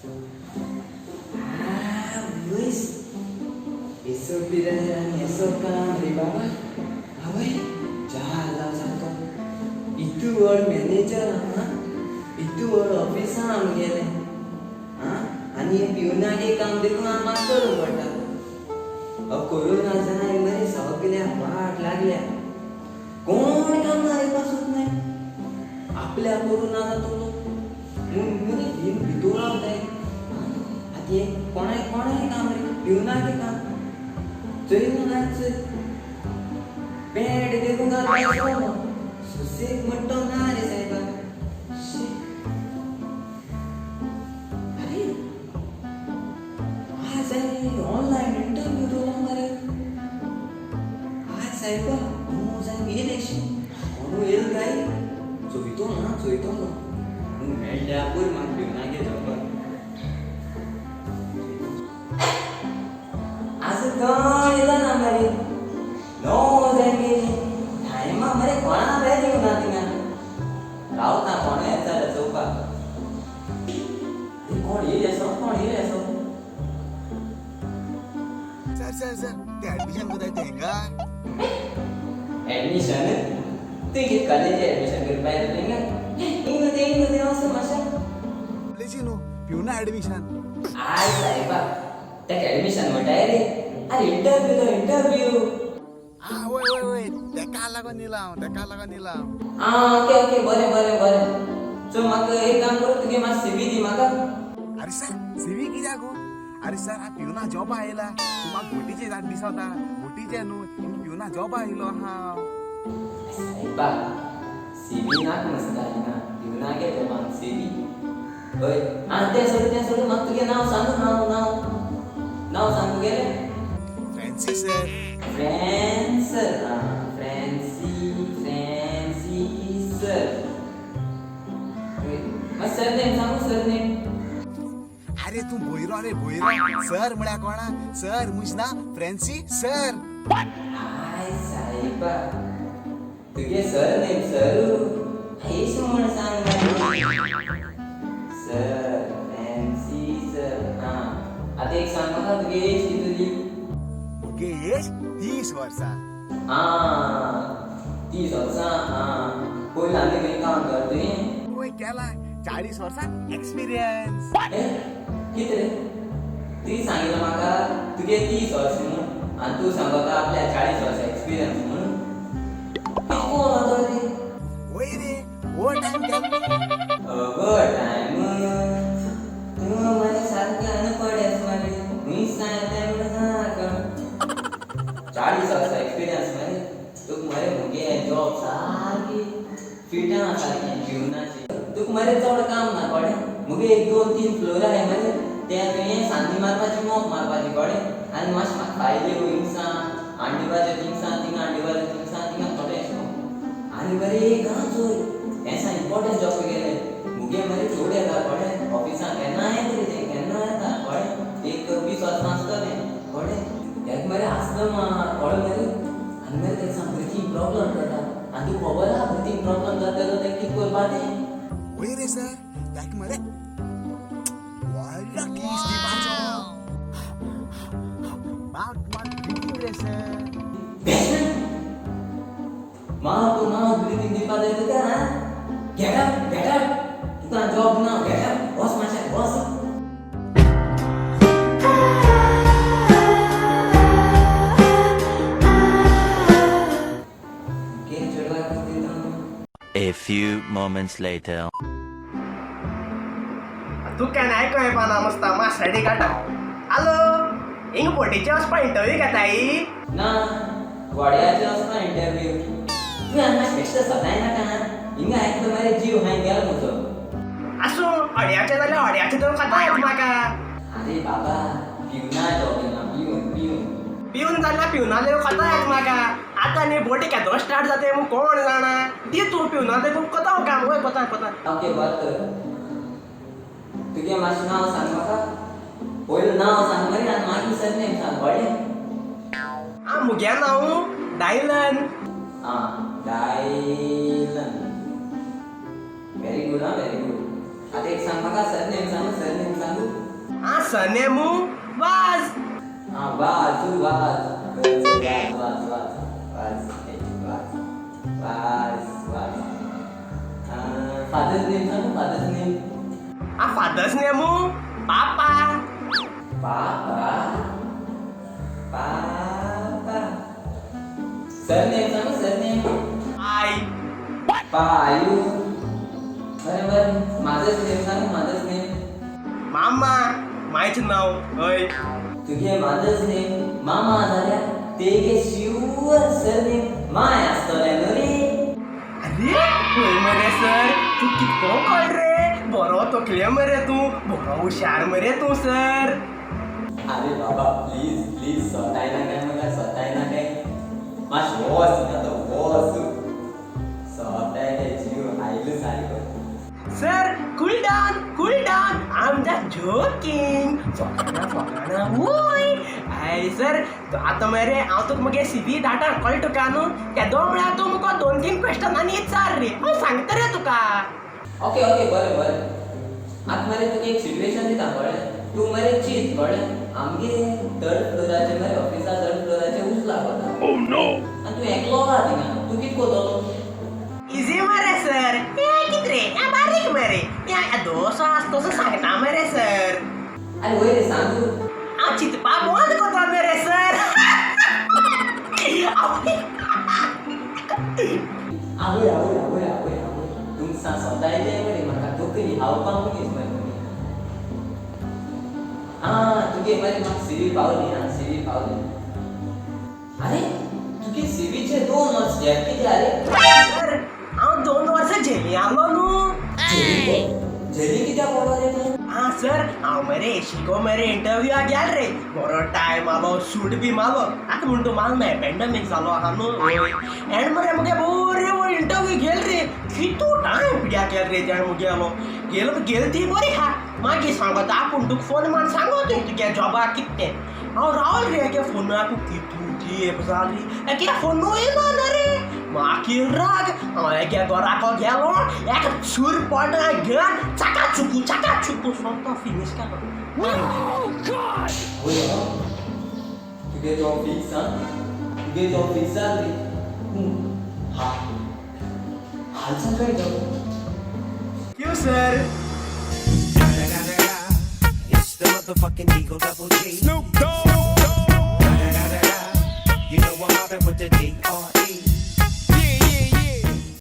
आवयस, एसओपी जाल्यार आनी एसो काम रे बाबा. आवय, जाल जावं सारको. इतू व्हड मॅनेजर आहा, इतू व्हड ऑफिसा आमगेलें. आं, आनी हे पिवनागे काम देखून हांव मात करूंक पडटा. अहो कोरोना जाय मरे, सगल्या वाट लागल्या. कोण काम ना रे, पासून नाही आपल्या कोरोना जातलो म्हूण मरे भितूर रावताय. आतां हे कोणाय कोणाय काम रे, पिवनागे काम चोयलो ना, चोय पेंट देखून घालपाचो सुसेग म्हणटा ना रे सायबा. शी, अरे आज ऑनलायन इंटरव्यू दवरला मरे. आज सायबा न्हू सायब येयलें कोणू येयल काय चोयतो ना, चोयतो ना मेळ्ळ्या पयर म्हाका पिवनागे जॉबाक. आज कोण येयलो ना मरे, णव जायत गेली टायमा मरे, कोणा बेल येवना थिंगा रावता. कोण येता जाल्यार चोवपाक. कोण येयले असो, कोण येयले असो. सर सर सर, ते ऍडमिशन कोताय ते हिंगा. एडमिशन तुवें कितें कॉलेजी एडमिशन करपा येतलें हिंगा? हिंगा तें, हिंगा तें वचून मातशें कॉलेजी न्हू, पिवना ऍडमिशन. I सायबा, तेका एडमिशन म्हणटाय रे. अरे इंटरव्यू तो, इंटरव्यू. हा, वय वय वय, तेका लागून येयला हांव, तेका लागून येयला हांव. आं, ओके ओके, बरें बरें बरें. सो म्हाका एक काम कर, तुगे मातशें सीवी दी म्हाका. अरे सर, सीवी कित्याक गो? अरे सर, हांव पिवना जॉबा येयला. तूं म्हाका बोटीचे जात दिसता, बोटीचे न्हू, पिवना जॉबा येयलो हांव. सायबा, सीवी नाक मसता हिंगा पिवना गे जॉबान सीवी. हय, आं, तें सोड, तें सोड. म्हाका तुगे नांव सांग, नांव नांव नांव सांग तुगेलें. फ्रेन्सी सर. फ्रेंस, आं, फ्रेन्सी, फ्रेन्सी सर. मातशें सरनेम सांगू, सरनेम. अरे तूं भोयरो रे भोयरो, सर म्हळ्यार कोणा सर मुज ना, फ्रेन्सी सर. I सायबा, तुगे सरनेम सर एश म्हण सांग सर, फ्रेन्सी सर. आं, आतां एक सांग म्हाका, तुगे एज कितली? मुगे एज 30 वर्सां. आं, 30 वर्सां. आं, पयलीं आनी खंय काम कर तुवें? वय केला, 40 वर्सां एक्सपिरियन्स. ए, कितें रे, तुवें सांगिल्लें म्हाका तुगे 30 वर्सां म्हूण, आनी तूं सांगता आपल्या 40 वर्सां एक्सपिरियन्स म्हणून. कितें कोण तो रे? वय रे, ओवर टायम केला. ओवर टायम तूं मरे सारकें अनपड आसा मरे. खंय सांगता म्हणून सांग, 40 वर्सां एक्सपिरियन्स मरे तुका मरे. मुगे जॉब सारकी फिट आहा, सारकी जिवनाची. तुका मरे चड काम ना, कळ्ळें? मुगे एक दोन तीन फ्लोर आहाय मरे, ते तुवें सान्नी मारपाची, मोप मारपाची, कळ्ळें? आनी मातशें म्हाका फायली हिंगसान हांडिपाच्यो, थिंगसान थिंगा हांडिपाच्यो, थिंगसान थिंगा थोडें अशें. आनी मरे एक आं, चोय, हें सांग, इम्पोर्टंट जॉब तुगेलें. मुगे मरे चोड येता, कळ्ळें? ऑफिसान केन्ना येता रे तें, केन्ना येता, कळ्ळें? एक 20 वर्सां आसतलें, कळ्ळें? तेका मरे आसतना, कळ्ळें मरे? आनी मरे तेका सांग, ब्रिथींग प्रॉब्लम जाता. आनी तुका खबर आहा, ब्रिथींग प्रॉब्लम जाता तेन्ना तें कितें करपा तें? वय रे सर, ताका मरे व्हडलो कीस दिवपाचो, मात मात ब्रिथींग रे sir. Mouth to mouth breathing दिवपा जाय तुका. आं, गेट अप, गेट अप. तुका जॉब ना, गेट अप. बस मातशें बस. कितें चेडवाक दिता? A few moments later. तूं केन्ना आयको येवपा मस्ता मा सायडी काडटा. हॅलो, हिंग बोटीचे वचपा इंटरव्यू घेताय? ना, वड्याचे वचपा इंटरव्यू. तुवें आनी मातशें बेश्टें सदांय नाका. हिंगा आयकलो मरे, जीव हांय गेलो म्हजो. आसूं, अड्याचे जाल्यार अड्याचे तर खाता येता म्हाका. अरे बाबा, पिवना जॉब ना, पिवन पिवन. पिवन जाल्यार पिवना खाता येता म्हाका. आतां न्ही बोटी केदो स्टार्ट जाते म्हूण कोण जाणा. दी तूं पिवना देखून कोता काम. वय, कोता कोता. ओके, बरें तर तुगे मातशें नांव सांग म्हाका. पयलीं नांव सांग मरे आनी मागीर सरनेम सांग, कळ्ळें? आं, मुगे नांव डायलन. आं, डायलन, व्हेरी गूड. आं, व्हेरी गूड. आतां एक सांग म्हाका, सरनेम सांगू, सरनेम सांगू. सरनेम वाज. हा वाज, वाज वाज वाज वाज वाज वाज वाज वाज. फादर्स नेम सांग, फादर्स नेम. आ फादर्स नेम पापा. पापा, पापा. सरनेम सांग, सरनेम. I. पायू. बरें बरें. मदर्स नेम सांग, मदर्स नेम. मामा मायचें नांव हय. तुगे मदर्स नेम मामा जाल्यार तेगे शुअर सरनेम my आसतलें न्हू रे? अरे पळय मरे सर, तूं कितको कळ रे, बरो तकले मरे तूं, बरो हुशार मरे तूं सर. अरे बाबा, प्लीज प्लीज, स्वताय ना काय म्हाका, स्वताय ना काय. मातशें वच ना तो वच स्वताय रे, जीव आयलो सारको. Sir, cool down, cool down, I am just joking. फकाणां फकाणां वय. I sir, आतां मरे हांव तुका मगे सीवी धाडटा, कळ्ळें तुका न्हू? तेदो म्हळ्यार तूं मुको 2-3 क्वेश्चन आनी विचार रे, हांव सांगता रे तुका. ओके ओके, बरें बरें. आतां मरे तुका एक सिट्युएशन दिता, कळ्ळें? तूं मरे चीत, कळ्ळें, आमगे थर्ड फ्लोराचे मरे, ऑफिसा थर्ड फ्लोराचे उजो लागता आनी तूं एकलो आहा थिंगा. तूं कितें करतलो? इजी मरे सर, हें कितें रे, हें बारीक मरे, हें दोसो आसा तसो सांगता मरे सर. आरे वय रे, सांग तूं. हांव चिंतपा बंद करता मरे सर. आवय आवय आवय आवय आवय, तुमकां सदांय मरे म्हाका तकली हावपा मनीस मरे तुमी. आं, तुगे मरे म्हाका सीवी पावली. आं, सीवी पावली. आरे, तुगे सीवीचे 2 वर्स गॅप कित्याक रे? सर, हांव 2 वर्सां झेली आसलो न्हू. झेली कित्याक पडलो रे तूं? आं सर, हांव मरे शिको मरे इंटरव्यूआक गेल रे, बरो टायम आलो, सूट बी मारलो. आतां म्हण तूं माल ना, पेंडमीक जालो आहा न्हू. एंड मरे मुगे बरे इंटरव्यू घेल रे, कितू टायम पिड्याक गेल रे तेणें मुगेलो. गेल गेल ती बरी आहा. मागीर सांगता आपूण तुका फोन मारून सांगो तुवें तुगे जॉबाक कितें तें. हांव रावल रे एके फोनाक, कितू तेंप जाली एके फोनूय येना ना रे. मागीर राग, हांव एके घराको गेलो, एक सूर पडना घेवन चाका चुकू चाका चुकू सोमतो फिनीश केलो. वय, तुगे जॉब फिक्स आं, तुगे जॉब फिक्स जाल रे. हा, हाल सांग काय तो. You sir. It's the motherfucking Eagle Double G. Snoop Dogg. You know I'm mobbing with the D.R.